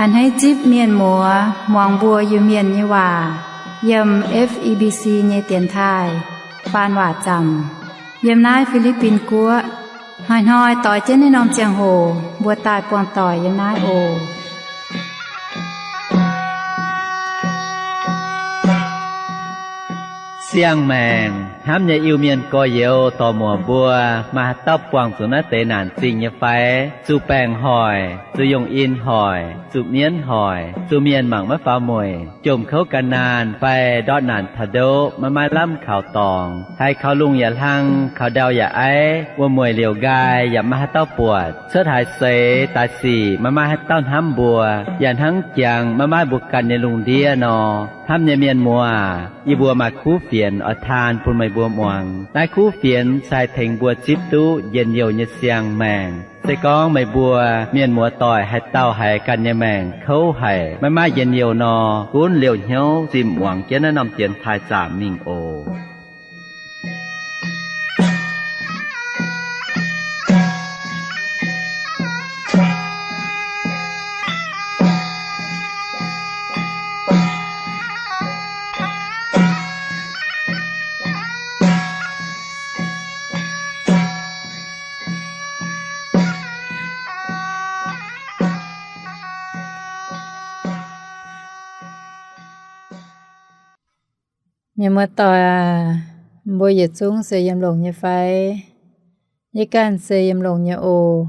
A'hneiv zipv mienh muoz muangx mbuo Iu-Mienh nyei waac yiem F E B C nyei dienx taaih faan waac zaamc yiem naaiv Fi^li^bin Guoqv. Hnoi-hnoi doix jienv naaiv norm ziangh hoc mbuo daaih buangh doic yiem naaiv oc. Siang-maengc hnamv nyei Iu-Mienh gorx-youz dorc-muoc mbuo, maaih haaix dauh buangh zuqc naaiv deix naanc zingh nyei fai? Zuqc baengc hoic, zuqc yongh in hoic, zuqc mienv hoic, zuqc mienh mangc maiv faaux mueic, jomc kouv gan naanh fai ndortv naanc taux ndoqv maiv maaih lamh kaux dorngx, haiz kaux lungh yaac hlang, kaux ndau yaac aiv, wuom-mueic liouc nqaai yaac maiv maaih haaix dauh buatc, cuotv haaix seix daaih sic maiv maaih haaix dauh hnamv mbuo, yaac hnangv jangx maiv maaih mbuo ganh nyei lungh ndiev nor. Hnamv nyei mienh muoz, yie mbuo maaih kuv fienx oix taan bun meih mbuo muangx. Naaiv kuv fienx se haih tengx mbuo zipv duqv njien-youh nyei siang-maengc. Se gorngv meih mbuo mienh muoz doic haaix dauh haiz ganh nyei maengc kouv haic, maiv maaih njien-youh nor, gunv liouh hnyouv zinh muangx jienv naaiv norm dienx taaih zaamc mingh oc. Mienh muoz doic aac, mbuo yietc zungv se yiem longx nyei fai? Yie ganh se yiem longx nyei oc.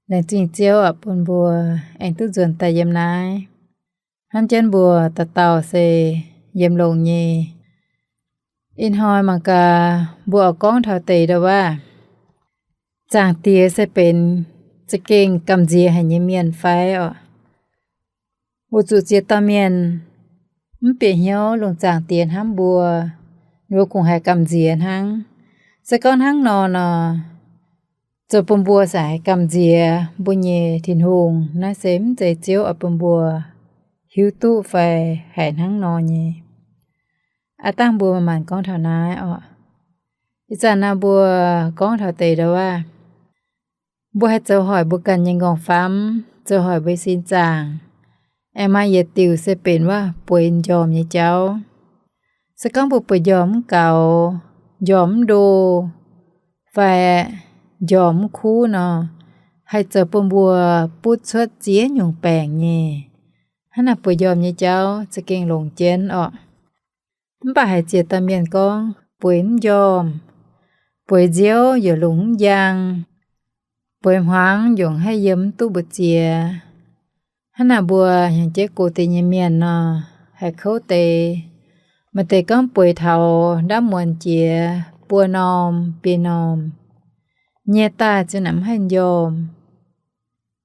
Laengz zingh Ziouv aac bun mbuo aengx duqv nzuonx daaih yiem naaiv. Hnamv jienv mbuo dauh dauh se yiem longx nyei. Ih hnoi mangc gaax mbuo oix gorngv taux deix ndau-waav, Zaangc Diex se benx za'gengh gamh nziex haic nyei mienh fai orqc? Weic zuqc ziex dauh mienh mv bieqc hnyouv longc Zaangc Diex hnamv mbuo, ninh mbuo kungx haiz gamh nziex hnangv. Se gorngv hnangv nor nor, zoux bun mbuo se haiz gamh nziex mbuo nyei Tin-Hungh. Naaiv se mv zeiz Ziouv oix bun mbuo hiuv duqv fai haiz hnangv nor nyei. Aav dangh mbuo manc-manc gorngv taux naaiv orqc. Ih zanc naaiv mbuo gorngv taux deix ndau-waav, mbuo haih zoux hoic mbuo ganh nyei nqorngv-famv, zoux hoic mbuo sin zaangc, aengx maaih yietc diuc se benx waac bueix m'njormh nyei jauv. Se gorngv mbuo bueix m'njormh mv gaux, m'njormh mv ndo, fai m'njormh mv kuv nor, haih zoux bun mbuo butv cuotv ziex nyungc baengc nyei. Hnangv naaic bueix m'njormh nyei jauv za'gengh longx jienv orqc. Mv baac haiz ziex dauh mienh gorngv bueix m'njormh, bueix nziouv yaac longc m'njang, bueix hmuangx yaac haih yiem mv duqv mbu'ziex. Hnangv naaic mbuo hnyangx-jeiv gox deix nyei mienh nor, haih kouv deix. Maaih deix gorngv bueix taux ndaamv muonz jiex buo norm biei norm, nyie daaih ziouc naaic mv haih m'njormh.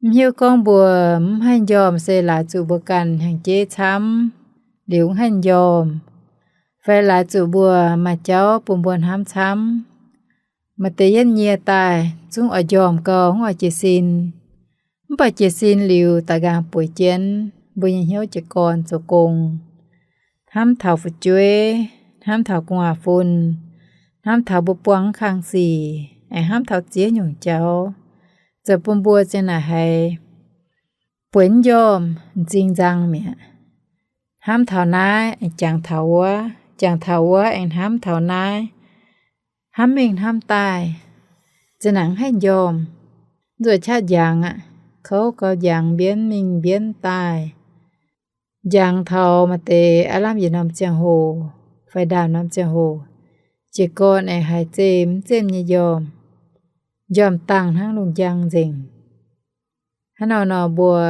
Mv hiuv gorngv mbuo mv haih m'njormh se laaix zuqc mbuo ganh hnyangx-jeiv camv liuz mv haih m'njormh, fai laaix zuqc mbuo maaih jauv bun mbuo hnamv camv. Maaih deix yietv nyie daaih zungv oix m'njormh gau, mv oix jiez sin. Mv baac jiez sin liuz daaih nqaang bueix jienv, mbuo nyei hnyouv jiez gorn zoux gong, hnamv taux fu'jueiv, hnamv taux gu'nguaaz-fun, hnamv taux mbuo buangh mv kang sic, aengx hnamv taux ziex nyungc jauv, zoux bun mbuo ziang naaic haiz bueix m'njormh m'zing nzang mi'aqv. Hnamv taux naaiv aengx jangx taux wuov, jangx taux wuov aengx hnamv taux naaiv, hnamv mingh hnamv daaih, ziang naaic mv haih m'njormh. Nzueic qaqv njangx aqv, kouv gau njangx, mbienv mingh mbienv daaih. Njangx taux maaih deix aav lamh yietc norm ziangh hoc fai ndaamv norm ziangh hoc, jiez gorn aengx haiz zemh mv zemh nyei njormh, njormh dangh hnangv lungh njang nzengc. Hnangv nor nor mbuo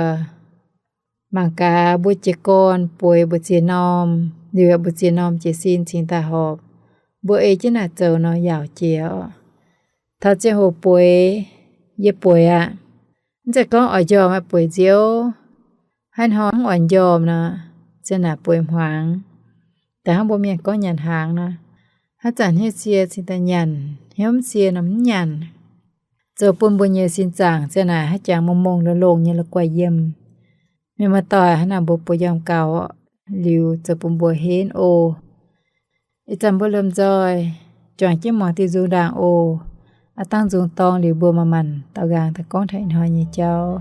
mangc gaax mbuo jiez gorn bueix mbu'ziex norm, liuz mbu'ziex norm jiez sin cingx daaih horpc, mbuo ei jienv naaic zoux nor yaauc jiex orqc. Taux ziangh hoc bueix, yie bueix aqv. Mv zeiz gorngv oix njormh aqv bueix nziouv, haaix hnoi mv oix njormh nor, ziang naaic bueix hmuangx. Da'hnangv mbuo mienh gorngv nyanc hnaangx nor, haaix zanc hnyouv sie cingx daaih nyanc, hnyouv mv sie nor mv nyanc. Zoux bun mbuo nyei sin zaangc ziang naaic haaix jangx mongh mongh longx longx nyei la'guaih yiem. Mienh muoz-doic, hnangv naaic mbuo bueix njormh gaux liuz zoux bun mbuo henv oc. Ih zanc mbuo lomh nzoih juangc jienv muangx diuh nzung ndaangc oc. Aav dangh nzung dorng liuz mbuo manc-manc daaux nqaang daaih gorngv taux ih hnoi nyei jauv.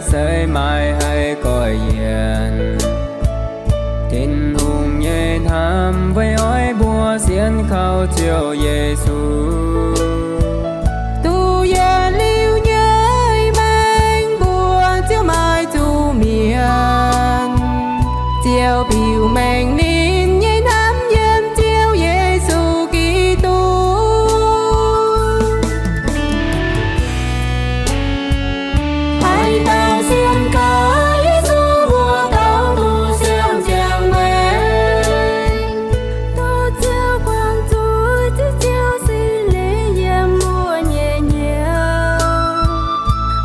se maaih haih goiv yienc. Tin-Hungh nyei hnamv weic oix mbuo sienx kaux Ziouv Yesu. Duqv yienc liuz nyei maengc mbuo ziouc maaih zuqc mienh, ziouc biux mengh ninh nyei hnamv yiem Ziouv Yesu Giduc. Haaix dauh sienx kaux Yesu, mbuo dauh duqv siang-ziangh maengc. Duqv Ziouv guangc zuiz, zipv Ziouv Singx Lingh yiem mbuo nyei hnyouv,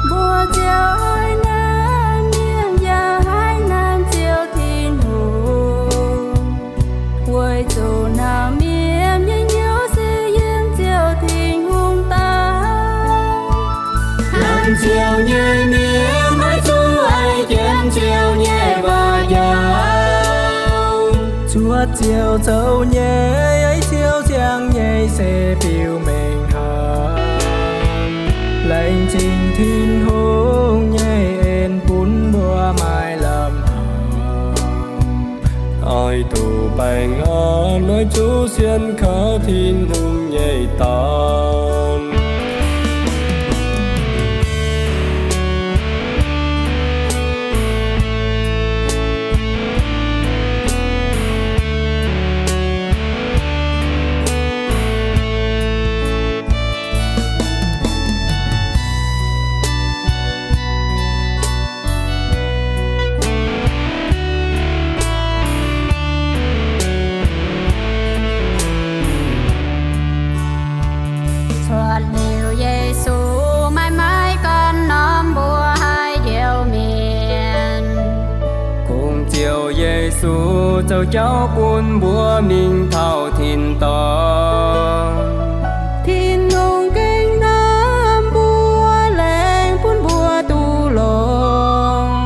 mbuo ziouc haih nanv mienh yaac haih nanv Ziouv Tin-Hungh. Weic zuqc hnamv mienh nyei hnyouv se yiem Ziouv Tin-Hungh daaih. Hnamv Ziouv nyei mienh maiv zuqc haih jienv Ziouv nyei waac njaaux. Cuotv Ziouv zoux nyei, Ziouv ziangh nyei se biux mengh haic. Laengz zingh Tin-Hungh nyei en bun mbuo maaih lamh hnaangx. Oix zuqc baengh orn, oix zuqc sienx kaux Tin-Hungh nyei Dorn. Cuotv liuz Yesu, maiv maaih ganh norm mbuo haih njoux mienh. Kungx Ziouv Yesu zoux jauv bun mbuo mingh taux tin-dorngh. Tin-Hungh gengh hnamv mbuo, laengz bun mbuo duqv longx.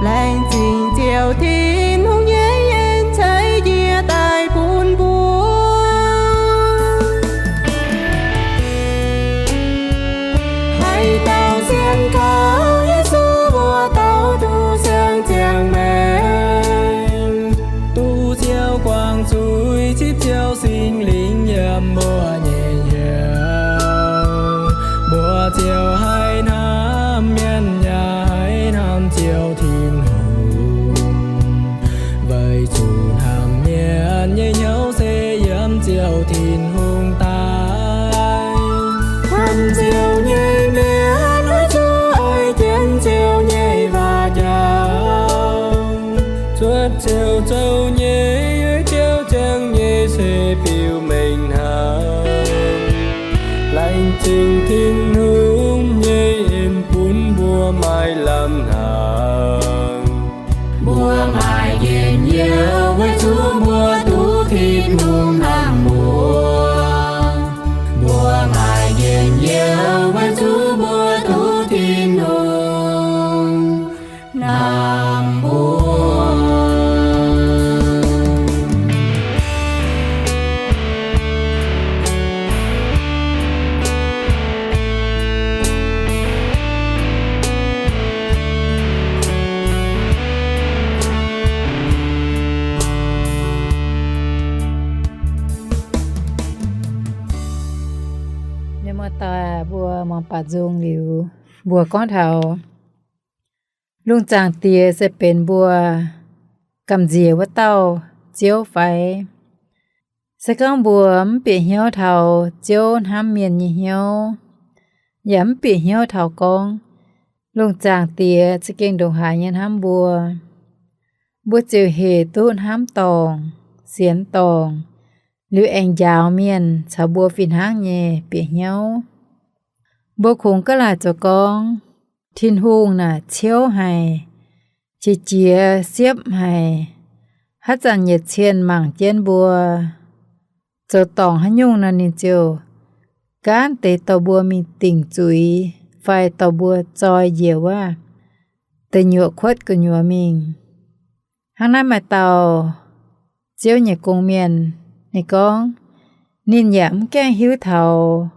Laengz zingh Ziouv Tin-Hungh nyei en ceix njiec daaih bun mbuo. Haaix dauh sienx kaux Yesu, mbuo dauh duqv siang-ziangh maengc. Duqv Ziouv guangc zuiz, zipv Ziouv Singx Lingh yiem mbuo nyei hnyouv, mbuo ziouc haih hnamv mienh yaac haih hnamv Ziouv Tin-Hungh. Weic zuqc hnamv mienh nyei hnyouv se yiem Ziouv Tin-Hungh daaih. Hnamv Ziouv nyei mienh oix zuqc oix jienv Ziouv nyei waac njaaux. Cuotv Ziouv zoux nyei, Ziouv ziangh nyei se biux mengh hnaangx. Laengz zingh Tin-Hungh nyei en bun mbuo maaih lamh hnaangx. Mbuo maaih njien-youh weic zuqc mbuo duqv Tin-Hungh hnamv mbuo. Mbuo maaih njien-youh weic zuqc mbuo duqv Tin-Hungh hnamv mbuo. Muoz-doic, mbuo muangx baac nzung liuz, mbuo gorngv taux lungh zaangc Diex se benx mbuo gamh nziex wuov dauh Ziouv fai? Se gorngv mbuo mv bieqc hnyouv taux Ziouv hnamv mienh nyei hnyouv, yaac mv bieqc hnyouv taux gorngv lungh zaangc Diex za'gengh ndongc haaix nyei hnamv mbuo, mbuo ziouc hec duqv hnamv dorngc, sienx dorngc, liuz aengx njaaux mienh caux mbuo fih hnangv nyei bieqc hnyouv. Mbuo kungx gaav laaic zoux gorngv, Tin-Hungh naaic ciouv haic, qiex jiez siepv haic, haaix zanc yietc cien mangc jienv mbuo, zoux dorngc haaix nyungc nor ninh ziouc gaanv deix dorh mbuo mingh dingc zuiz fai dorh mbuo zoi njiec wuov deic nyuoqc kuotv gu'nyuoz mingh. Hnangv naaiv maaih dauh Ziouv nyei gong-mienh ninh gorngv, ninh yaac mv gaengh hiuv taux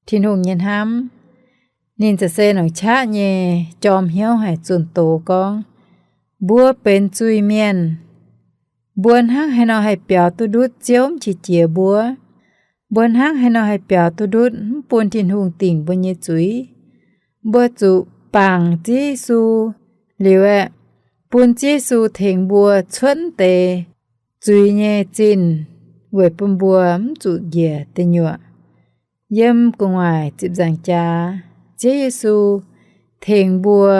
Tin-Hungh nyei hnamv. Ninh za'gengh longc qaqv nyei jorm hnyouv haic zunh doz gorngv, mbuo benx zuiz-mienh. Mbuo hnangv haaix nor haih biaux duqv ndutv Ziouv mv qiex jiez mbuo? Mbuo hnangv haaix nor haih biaux duqv ndutv mv bun Tin-Hungh dingc mbuo nyei zuiz? Mbuo zuqc bangc Ziouv Yesu liuz aeqv, bun Ziouv Yesu tengx mbuo cuotv deix zuiz nyei zinh, weic bun mbuo mv zuqc njiec deic nyuoqc. Yiem gu'nguaaic ziepc nzaangc jaax, Ziouv Yesu tengx mbuo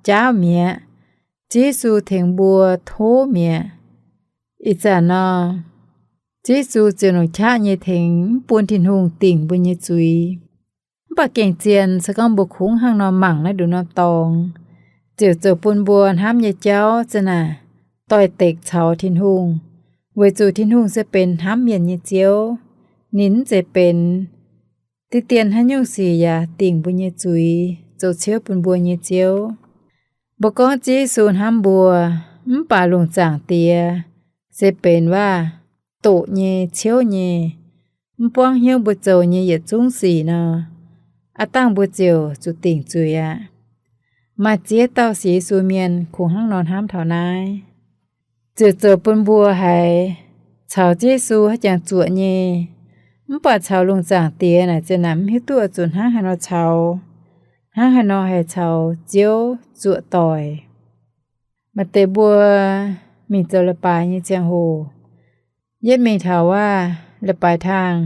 jaauv mi'aqv. Ziouv Yesu tengx mbuo tov mi'aqv. Ih zanc nor, Ziouv Yesu ziouc longc qaqv nyei tengx mv bun Tin-Hungh dingc mbuo nyei zuiz. Mv baac gengh zien se gorngv mbuo kungx hnangv nor mangc naaiv nduqc norm dorngx, ziouc zoux bun mbuo hnamv nyei jauv za'naaic doix-dekc caux Tin-Hungh, weic zuqc Tin-Hungh se benx hnamv mienh nyei Ziouv. Ninh mv zeiz benx diqv dien haaix nyungc sic yaac dingc mbuo nyei zuiz, zoux ciouv bun mbuo nyei Ziouv. Mbuo gorngv Ziouv Yesu hnamv mbuo, mv baac lungh zaangc Diex se benx waac-doqc nyei, ciouv nyei, mv buangv hnyouv mbuo zoux nyei yietc zungv sic nor, aav dangh mbuo ziouc zuqc dingc zuiz aqv. Maaih ziex dauh sienx Yesu mienh kungx hnangv nor hnamv taux naaiv, ziouc zoux bun mbuo haiz caux Ziouv Yesu haaix jangx zuoqc nyei. Mv baac caux lungh zaangc Diex naaic ziouc naaic mv hiuv duqv oix zuqc hnangv haaix nor caux, hnangv haaix nor haih caux Ziouv zuoqc doic. Maaih deix mbuo mingh zoux leiz-baaix nyei ziangh hoc, yietv mingh taux waac-leiz-baaix tangh,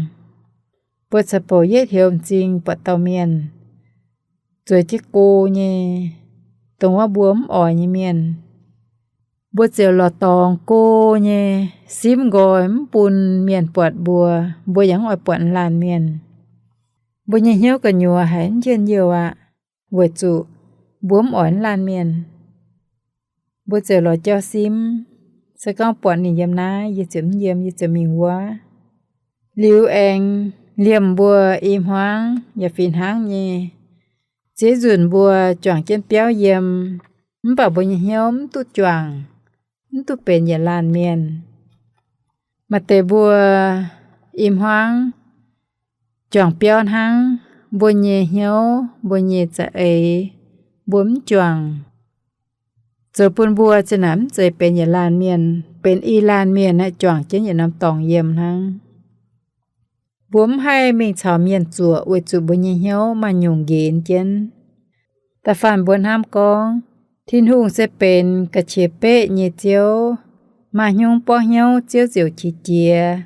mbuo caux bouc yietv heuc m'zing buatc dauh mienh, zueiz jienv go nyei, dongh wuov mbuo mv oix nyei mienh. Mbuo ziouc lorz dorngx go nyei, simv nqoi mv bun mienh buatc mbuo, mbuo yaac mv oix buatc laanh mienh. Mbuo nyei hnyouv gu'nyuoz haiz mv njien-youh aqv, weic zuqc mbuo mv oix laanh mienh. Mbuo ziouc lorz jauv simv, se gorngv buatc ninh yiem naaiv, yie ziouc mv yiem, yie ziouc mingh wuov. Liuz aengx liemh mbuo i hmuangv yaac fih hnangv nyei. Ziex nzunc mbuo juangc jienv biauv yiem, mv baac mbuo nyei hnyouv mv duqv juangc, mv duqv benx yietc laanh mienh. Maaih deix mbuo i hmuangv juangc biauv hnangv, mbuo nyei hnyouv, mbuo nyei za'eix, mbuo mv juangc, zoux bun mbuo za'naaic mv zeiz benx yietc laanh mienh, benx i laanh mienh aeqv, juangc jienv yietc norm dorngx yiem hnangv. Mbuo mv haih mingh caux mienh zuoqc weic zuqc mbuo nyei hnyouv maaih nyungc nqenx jienv. Da'faanh mbuo hnamv gorngv Tin-Hungh se benx ga'qiex beqv nyei Ziouv, maaih hnyouv buangv hnyouv Ziouv ziouc qiex jiez.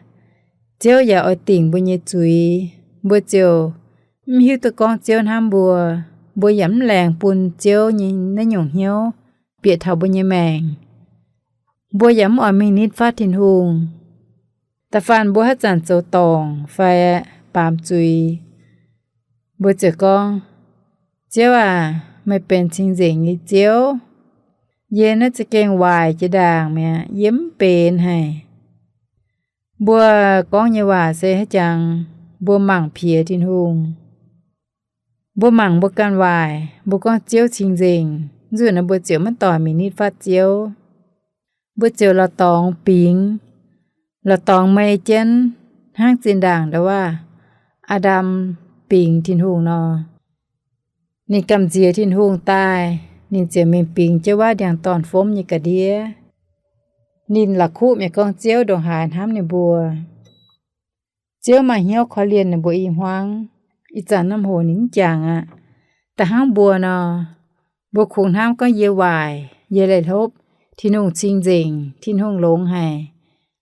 Ziouv yaac oix dingc mbuo nyei zuiz, mbuo ziouc mv hiuv duqv gorngv Ziouv hnamv mbuo. Mbuo yaac mv laengz bun Ziouv nyei naaiv nyungc hnyouv bieqc taux mbuo nyei maengc. Mbuo yaac mv oix mingh nitv fatv Tin-Hungh. Da'faanh mbuo haaix zanc zoux dorngc fai baamz zuiz, mbuo ziouc gorngv, Ziouv aac, meih benx cing-nzengc nyei Ziouv. Yie naaiv za'gengh waaic jiex ndaangc mi'aqv, yie mv benx haic. Mbuo gorngv nyei waac se haaix jangx mbuo mangc piex Tin-Hungh. Mbuo mangc mbuo ganh waaic, mbuo gorngv Ziouv cing-nzengc, nzunc naaiv mbuo ziouc maiv doic mingh nitv fatv Ziouv. Mbuo ziouc la'dongx bingx, la'dongx mei jienv hnangv zinh ndaangc nda'waav Aa^ndam bingx Tin-Hungh nor. Ninh gamh nziex Tin-Hungh daaih, ninh ziouc mingh bingx jienv wuov ndiangx-dorn fomv nyei ga'ndiev. Ninh la'kuqv mienh gorngv Ziouv ndongc haaix hnamv ninh mbuo. Ziouv maaih hnyouv korv-lienh ninh mbuo i hmuangv. Ih zanc norm hoc ninh mv jangx aqv. Da'hnangv mbuo nor, mbuo kungx hnamv gorngv yie waaic, yie leih hlopv, Tin-Hungh cing-nzengc, Tin-Hungh longx haic,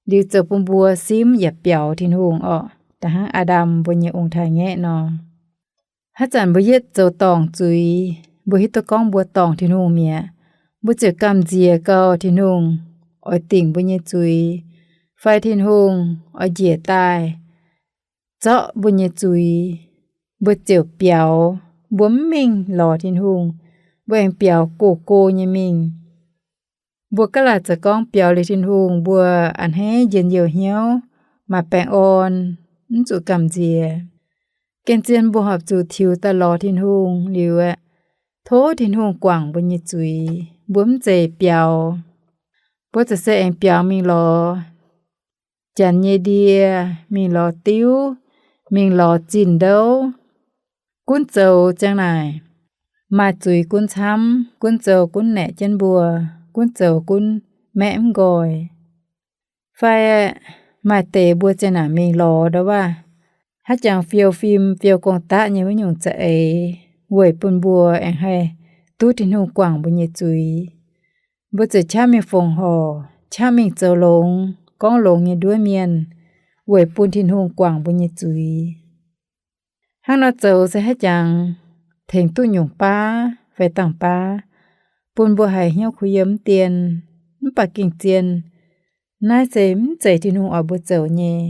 liuz zoux bun mbuo simv yaac biaux Tin-Hungh orqc, da'hnangv Aa^ndam mbuo nyei ong-taaix-ngaeqv nor. Haaix zanc mbuo yietv zoux dorngc zuiz, mbuo hiuv duqv gorngv mbuo dorngc Tin-Hungh mi'aqv, mbuo ziouc gamh nziex gau Tin-Hungh oix dingc mbuo nyei zuiz, fai Tin-Hungh oix njiec daaih zorqv mbuo nyei zuiz. Mbuo ziouc biaux, mbuo mv mingh lorz Tin-Hungh, mbuo aengx biaux go-go nyei mingh. Mbuo gaav laaic zoux gorngv biaux liuz Tin-Hungh mbuo a'hneiv njien-youh hnyouv, maaih baengh orn, mv zuqc gamh nziex. Gengh zien mbuo horpc zuqc tiux daaih lorz Tin-Hungh liuz aeqv, tov Tin-Hungh guangc mbuo nyei zuiz, mbuo mv zeiz biaux. Mbuo ziouc se aengx biaux mingh lorz janx nyei ndie, mingh lorz diuv, mingh lorz zinh ndouv. Gunv zoux ziang naaic, maaih zuiz gunv camv, gunv zoux gunv naeqc jienv mbuo, gunv zoux gunv maeqv mv nqoi. Fai maaih deix mbuo ziang naaic mingh lorz ndau waac, haaix jangx fiou fim fiou gong-daqv nyei wuov nyungc za'eix, weic bun mbuo aengx haih duqv Tin-Hungh guangc mbuo nyei zuiz. Mbuo ziouc qaqv mingh fongc horc, qaqv mingh zoux longx, gorngv longx nyei nduov mienh, weic bun Tin-Hungh guangc mbuo nyei zuiz. Hnangv nor zoux se haaix jangx tengx duqv nyungc baav fai dangh baav, bun mbuo haiz hnyouv kuh yiem mv dien. Mv baac gengh zien, naaiv se mv zeiz Tin-Hungh oix mbuo zoux nyei.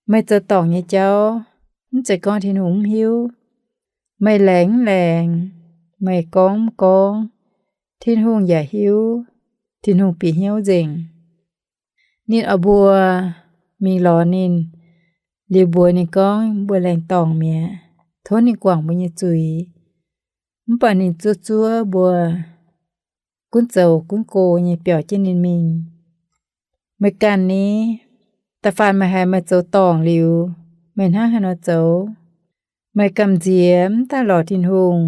Meih zoux dorngc nyei jauv, mv zeiz gorngv Tin-Hungh mv hiuv. Meih laengz mv laengz, meih gorngv mv gorngv, Tin-Hungh yaac hiuv. Tin-Hungh bieqc hnyouv nzengc. Ninh oix mbuo mingh lorz ninh, liuz mbuox ninh gorngv mbuo laengz dorngc mi'aqv, tov ninh guangc mbuo nyei zuiz. Mv baac ninh zuov zuov mbuo, gunv zoux gunv go nyei biaux jienv ninh mingh. Meih ganh ni, da'faanh meih haiz meih zoux dorngc liuz, meih hnangv haaix nor zoux? Meih gamh nziex mv daaih lorz Tin-Hungh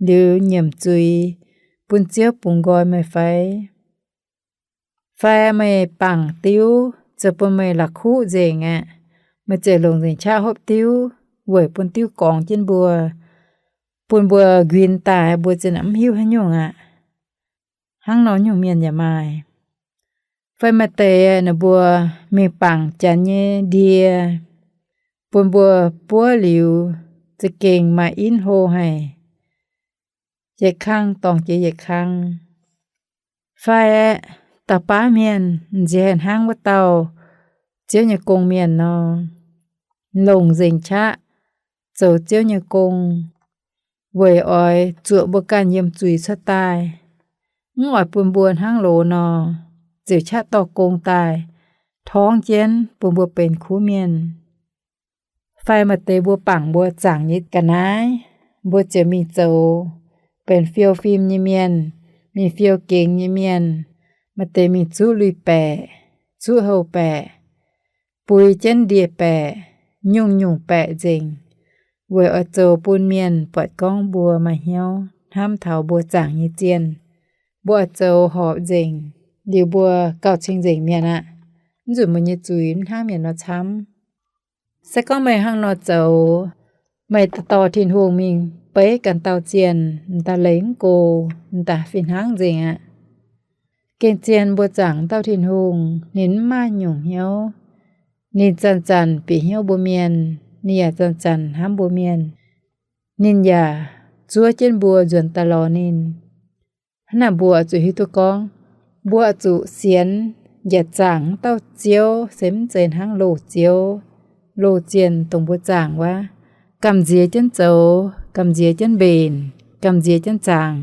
liuz nyiemc zuiz, bun Ziouv bungx nqoi meih fai? Fai meih bangc diuv zoux bun meih la'kuqv nzengc aqv, meih ziouc longc nzengc qaqv hopv diuv weic bun diuv gorngx jienv mbuo, bun mbuo nquin daaih mbuo ziouc mv hiuv haaix nyungc aqv. Hnangv nor nyungc mienh yaac maaih. Fai maaih deix ninh mbuo mingh bangc janx nyei ndie, bun mbuo buov liuz za'gengh maaih inv hlo haic, yietc kang dorngc jiex yietc kang. Fai aeqv, dauh baav mienh nziex hnangv wuov dauh Ziouv nyei gong-mienh nor, longc nzengc qaqv zoux Ziouv nyei gong, weic oix zuoqc mbuo ganh yiem zuiz cuotv daaih, mv oix bun mbuo hnangv loz nor, ziouc qaqv dorh gong daaih torngv jienv bun mbuo benx kuv mienh. Fai maaih deix mbuo bangc mbuo zaangc nyei ga'naaiv, mbuo ziouc mingh zoux benx fiou fim nyei mienh, mingh fiou gengx nyei mienh. Maaih deix mingh zuqv lui-baeqc, zuqv houh-baeqc, bui jienv ndie-baeqc, nyungc-nyungc baeqc nzengc, weic oix zoux bun mienh buatc gorngv mbuo maaih hnyouv hnamv taux mbuo zaangc nyei zienh. Mbuo oix zoux horpc nzengc, liuz mbuo gauh cing-nzengc mienh aqv. Mv nzunc mbuo nyei zuiz mv hnangv mienh nor camv. Se gorngv meih hnangv nor zoux, meih dorh Tin-Hungh mingh beiv ganh dauh zienh, m'daaih leih mv go, m'daaih fih hnangv nzengc aqv. Gengh zien mbuo zaangc dauh Tin-Hungh, ninh mv maaih nyungc hnyouv. Ninh zanc-zanc bieqc hnyouv mbuo mienh, ninh yaac zanc-zanc hnamv mbuo mienh. Ninh yaac zuov jienv mbuo nzuonx daaih lorz ninh. Hnangv naaic mbuo zuqc hiuv duqv gorngv, mbuo zuqc sienx yaac zaangc wuov dauh Ziouv se mv zeiz hnangv loz-ziouv, loz-zienh dongh mbuo zaangc wuov, gamh nziex jienv zoux, gamh nziex jienv mbenc, gamh nziex jienv zaangc,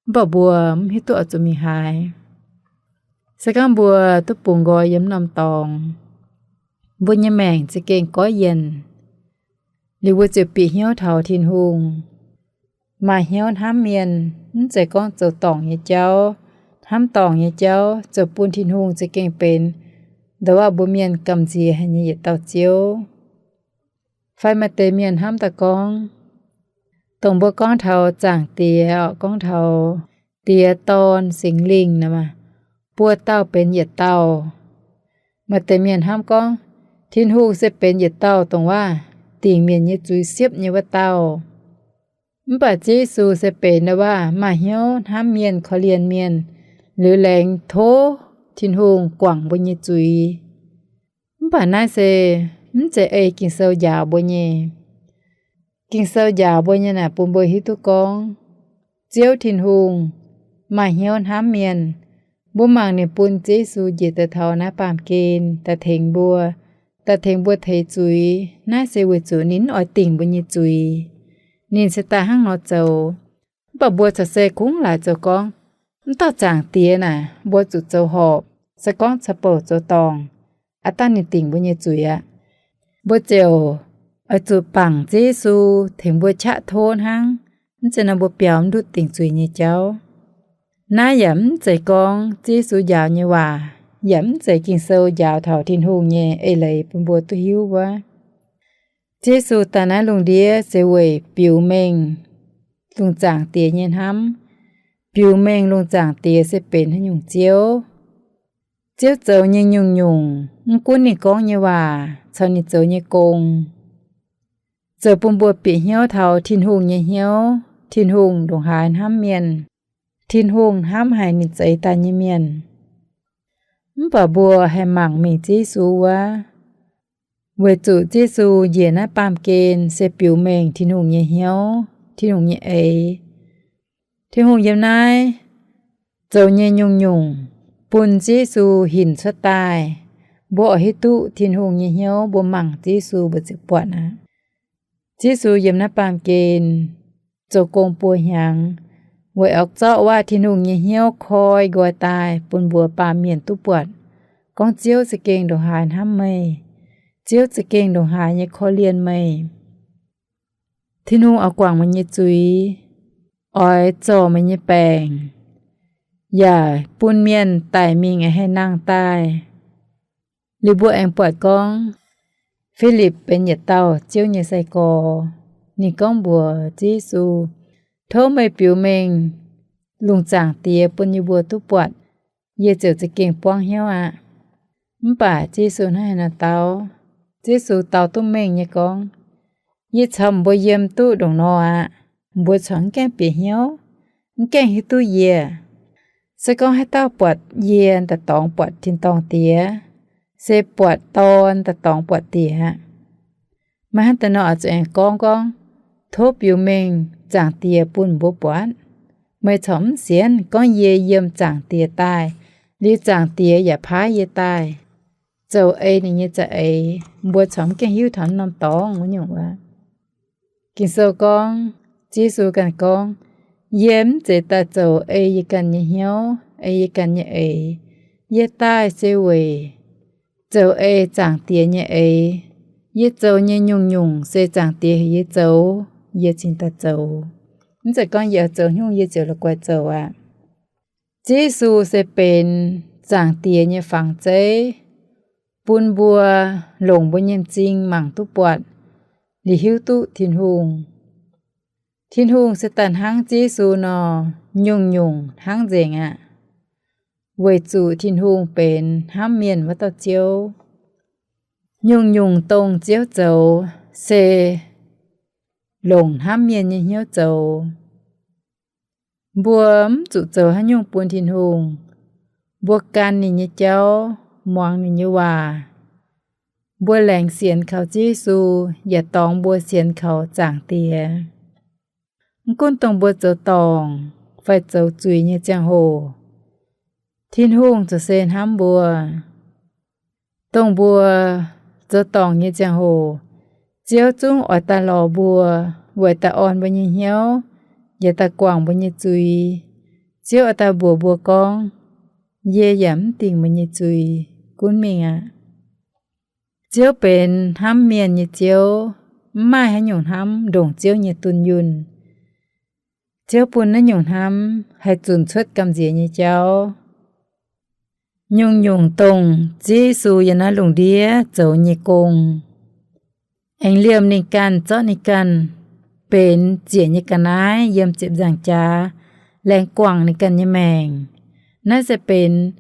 mv baac mbuo mv hiuv duqv oix zuqc mingh haaix. Se gorngv mbuo duqv bungx nqoi yiem norm dorngx, mbuo nyei maengc za'gengh goiv yienc, liuz mbuo ziouc bieqc hnyouv taux Tin-Hungh, maaih hnyouv hnamv mienh. Mv zeiz gorngv zoux dorngc nyei jauv, hnamv dorngc nyei jauv zoux bun Tin-Hungh za'gengh benx ndongc wuov mbuo mienh gamh nziex haic nyei yietc dauh Ziouv. Fai maaih deix mienh hnamv daaih gorngv, dongh mbuo gorngv taux Zaangc Diex, gorngv taux Diex, Dorn, Singx Lingh nor, buo dauh benx yietc dauh. Maaih deix mienh hnamv gorngv, Tin-Hungh se benx yietc dauh dongh wuov dingc mienh nyei zuiz siepv nyei wuov dauh. Mv baac Ziouv Yesu se benx ndongc wuov maaih hnyouv hnamv mienh, korv-lienh mienh, liuz laengz tov Tin-Hungh guangc mbuo nyei zuiz. Mv baac naaiv se mv zeiz ei Ging-Sou njaaux mbuo nyei. Ging-Sou njaaux mbuo nyei naaic bun mbuo hiuv duqv gorngv, Ziouv Tin-Hungh maaih hnyouv hnamv mienh. Mbuo mangc ninh bun Ziouv Yesu njiec daaih taux naaiv baamh gen daaih tengx mbuo, daaih tengx mbuo teix zuiz. Naaiv se weic zuqc ninh mv oix dingc mbuo nyei zuiz. Ninh se daaih hnangv nor zoux. Mv baac mbuo corc se kungx laaic zoux gorngv, mv dauh Zaangc Diex naaic mbuo zuqc zoux horpc, se gorngv caux bouc zoux dorngc, aav dangh ninh dingc mbuo nyei zuiz aqv. Mbuo ziouc oix zuqc bangc Ziouv Yesu tengx mbuo qaqv tov hnangv, mv zeiz nor mbuo biaux mv ndutv dingc zuiz nyei jauv. Naaiv yaac mv zeiz gorngv Ziouv Yesu njaaux nyei waac, yaac mv zeiz Ging-Sou njaaux taux Tin-Hungh nyei eix leiz bun mbuo duqv hiuv wuov. Ziouv Yesu daaih naaiv lungh ndiev se weic biux mengh lungh zaangc Diex nyei hnamv, biux mengh lungh zaangc Diex se benx haaix nyungc Ziouv. Ziouv zoux nyei nyungc-nyungc, mv gunv ninh gorngv nyei waac caux ninh zoux nyei gong, zoux bun mbuo bieqc hnyouv taux Tin-Hungh nyei hnyouv, Tin-Hungh ndongc haaix hnamv mienh, Tin-Hungh hnamv haic ninh zeix daaih nyei mienh. Mv baac mbuo haih mangc mingh Ziouv Yesu wuov, weic zuqc Ziouv Yesu njiec naaiv baamh gen se biux mengh Tin-Hungh nyei hnyouv, Tin-Hungh nyei eix. Tin-Hungh yiem naaiv zoux nyei nyungc-nyungc bun Ziouv Yesu hinc cuotv daaih. Mbuo oix hiuv duqv Tin-Hungh nyei hnyouv, mbuo mangc Ziouv Yesu mbuo ziouc buatc aqv. Ziouv Yesu yiem naaiv baamh gen zoux gong buo hnyangx, weic oix zorqv waac Tin-Hungh nyei hnyouv koi nqoi daaih bun mbuo baamh mienh duqv buatc, gorngv Ziouv za'gengh ndongc haaix hnamv meih, Ziouv za'gengh ndongc haaix nyei korv-lienh meih. Tin-Hungh oix guangc meih nyei zuiz, oix zorc meih nyei baengc, yaac bun mienh daic mingh haih nangh daaih. Liuz mbuo aengx buatc gorngv, Filipv benx yietc dauh Ziouv nyei sai-gorx. Ninh gorngv mbuox Ziouv Yesu, tov meih biux mengh lungh zaangc Diex bun yie mbuo duqv buatc, yie ziouc za'gengh buangv hnyouv aqv. Mv baac Ziouv Yesu hnangv haaix nor dau? Ziouv Yesu dau duqv mengh nyei gorngv, yie caux mbuo yiem duqv ndongc nor aqv, mbuo corc mv gaengh bieqc hnyouv, mv gaengh hiuv duqv yie. Se gorngv haaix dauh buatc yie daaih dorngx buatc tin-dorngh Diex, se buatc Dorn daaih dorngx buatc Diex. Meih hnangv daaih nor oix zuqc aengx gorngv gorngv, tov biux mengh zaangc Diex bun mbuo buatc. Meih corc mv sienx gorngv yie yiem zaangc Diex daaih, liuz zaangc Diex yaac paaiv yie daaih zoux ei ninh nyei za'eix, mbuo corc mv gaengh hiuv taux norm dorngx wuov nyungc wuov. Ging-Sou gorngv, Ziouv Yesu ganh gorngv, yie mv zeiz daaih zoux ei yie ganh nyei hnyouv, ei yie ganh nyei eix. Yie daaih se weic zoux ei zaangc Diex nyei eix. Yie zoux nyei nyungc-nyungc se zaangc Diex heuc yie zoux, yie cingx daaih zoux. Mv zeiz gorngv yie oix zoux haaix nyungc yie ziouc la'guaih zoux aqv. Ziouv Yesu se benx zaangc Diex nyei fangx zeiv, bun mbuo longc mbuo nyei m'zing mangc duqv buatc, liuz hiuv duqv Tin-Hungh. Tin-Hungh se daaih hnangv Ziouv Yesu nor, nyungc-nyungc hnangv nzengc aqv. Weic zuqc Tin-Hungh benx hnamv mienh wuov dauh Ziouv. Nyungc-nyungc dongh Ziouv zoux se longc hnamv mienh nyei hnyouv zoux. Mbuo mv zuqc zoux haaix nyungc bun Tin-Hungh. Mbuo gan ninh nyei jauv, muangx ninh nyei waac. Mbuo laengz sienx kaux Ziouv Yesu, yaac dorngx mbuo sienx kaux zaangc Diex. Mv gunv dongh mbuo zoux dorngc fai zoux zuiz nyei ziangh hoc, Tin-Hungh ziouc se hnamv mbuo. Dongh mbuo zoux dorngc nyei ziangh hoc, Ziouv zungv oix daaih lorz mbuo, weic daaih orn mbuo nyei hnyouv, yaac daaih guangc mbuo nyei zuiz. Ziouv oix daaih mbuox mbuo gorngv, yie yaac mv dingc meih nyei zuiz. Gunv mingh aqv. Ziouv benx hnamv mienh nyei Ziouv, mv maaih haaix nyungc hnamv ndongc Ziouv nyei dunh yunh. Ziouv bun naaiv nyungc hnamv haih zunc cuotv gamh nziex nyei jauv. Nyungc-nyungc dongh Ziouv Yesu yiem naaiv lungh ndiev zoux nyei gong, aengx liemh ninh ganh zorqv ninh ganh benx ziec nyei ga'naaiv yiem ziepc nzaangc jaax, laengz guangc ninh ganh nyei maengc. Naaiv se benx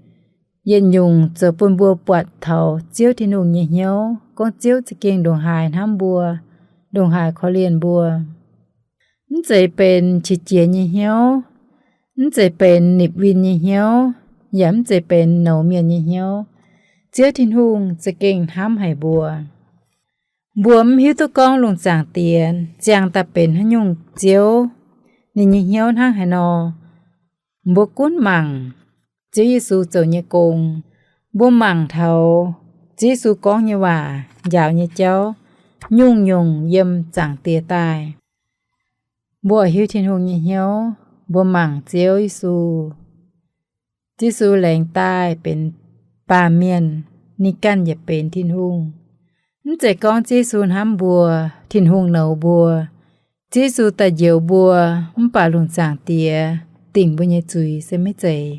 yietc nyungc zoux bun mbuo buatc taux Ziouv Tin-Hungh nyei hnyouv, gorngv Ziouv za'gengh ndongc haaix hnamv mbuo, ndongc haaix korv-lienh mbuo. Mv zeiz benx qiex jiez nyei hnyouv, mv zeiz benx nipc win nyei hnyouv, yaac mv zeiz benx nouz mienh nyei hnyouv. Ziouv Tin-Hungh za'gengh hnamv haic mbuo. Mbuo mv hiuv duqv gorngv lungh zaangc Diex ziangh daaih benx haaix nyungc Ziouv, ninh nyei hnyouv hnangv haaix nor. Mbuo gunv mangc Ziouv Yesu zoux nyei gong. Mbuo mangc taux Ziouv Yesu gorngv nyei waac, njaaux nyei jauv, nyungc-nyungc yiem zaangc Diex daaih. Mbuo hiuv Tin-Hungh nyei hnyouv, mbuo mangc Ziouv Yesu. Ziouv Yesu laengz daaih benx baamh mienh, ninh ganh yaac benx Tin-Hungh. Mv zeiz gorngv Ziouv Yesu hnamv mbuo, Tin-Hungh nouz mbuo. Ziouv Yesu daaih njoux mbuo, mv baac lungh zaangc Diex dingc mbuo nyei zuiz se maiv zeiz.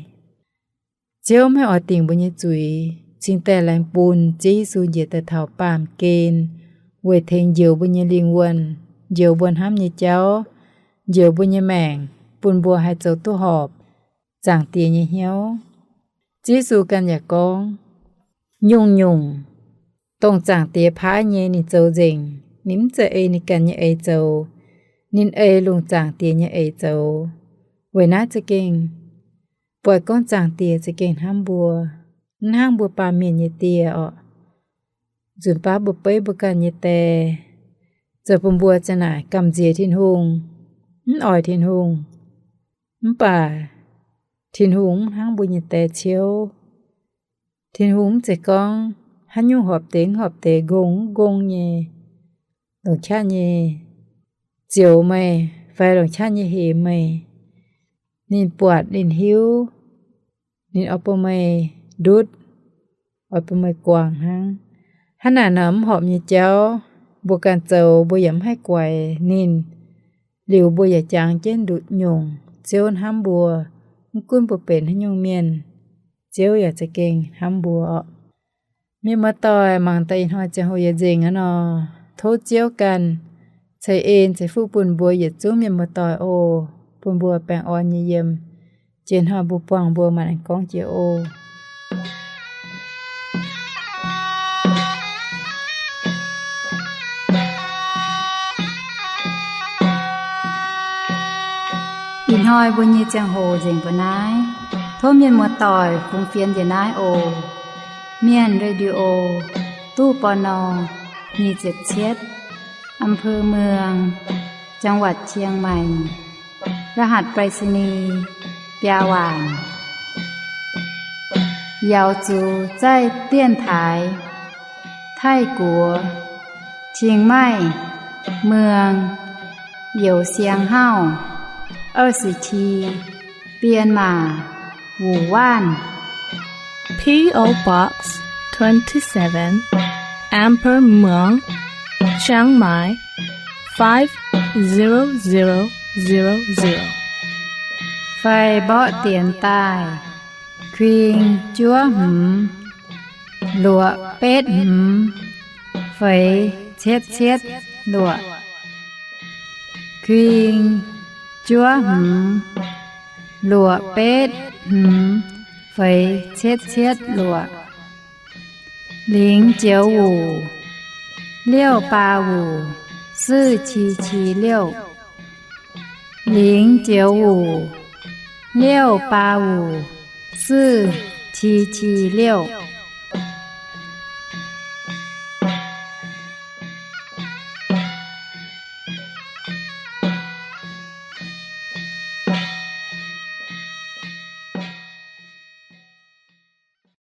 Ziouv maiv oix dingc mbuo nyei zuiz, cingx daaih laengz bun Ziouv Yesu njiec daaih taux baamh gen, weic tengx njoux mbuo nyei lingh wuonh, njoux mbuo hnamv nyei jauv, njoux mbuo nyei maengc, bun mbuo haih zoux duqv horpc Zaangc Diex nyei hnyouv. Ziouv Yesu ganh yaac gorngv, nyungc-nyungc dongh Zaangc Diex paaiv nyei ninh zoux nzengc. Ninh mv zeiz ei ninh ganh nyei eix zoux. Ninh ei lungh zaangc diex nyei eix zoux. Weic naaiv za'gengh buatc gorngv Zaangc Diex za'gengh hnamv mbuo, mv hnangv mbuo baamh mienh nyei die orqc. Nzunc baav mbuo beiv mbuo ganh nyei die, zoux bun mbuo za'naaic gamh nziex Tin-Hungh, mv oix Tin-Hungh. Mv baac Tin-Hungh mv hnangv mbuo nyei die Ziouv. Tin-Hungh mv zeiz gorngv haaix nyungc horpc deix mv horpc deix, nqongh mv nqongh nyei, longc qaqv nyei zioux meih fai longc qaqv nyei hemx meih. Ninh buatc, ninh hiuv, ninh oix bun meih ndutv, oix bun meih guangc hnangv. Hnangv naaic nor mv horpc nyei jauv, mbuo ganh zoux mbuo yaac mv haih guaix ninh. Liuz mbuo yaac jangx jienv ndutc nyungc. Ziouv hnamv mbuo, mv gunv mbuo benx haaix nyungc mienh, Ziouv yaac za'gengh hnamv mbuo orqc. Mienh muoz-doic, mangc daaih ih hnoi ziangh hoc yaac nzengc aqv nor, tov Ziouv ganh ceix en ceix fuqv bun mbuo yietc zungv mienh muoz-doic oc, bun mbuo baengh orn nyei yiem. Jiex hnoi mbuo buangh mbuo maanc aengx gorngv jiex oc. Ih hnoi mbuo nyei ziangh hoc nzengc mbuo naaiv. Tov mienh muoz-doic fungx fienx njiec naaiv oc. Mienh Radio, ตู้ ปณ. nyic ziepc cietv, อำเภอเมือง จังหวัดเชียงใหม่ รหัสไปรษณีย์ biaa waanc. 瑶族在电台 Taiv-Guoqv, 清迈 เมือง Youh Siang Hauv, 二十七, 编码 Wu Wanv. P O Box twenty-seven, Amber Muang, Chiang Mai, five zero zero zero zero. Fai mborqv dienx daaih, kuing juov hmz, luoqc betv hmz, feix cietv cietv luoqc. Kuing juov hmz, luoqc betv hmz, feix cietv cietv luoqc. 零九五 六八五 四七七六. 零九五 六八五 四七七六.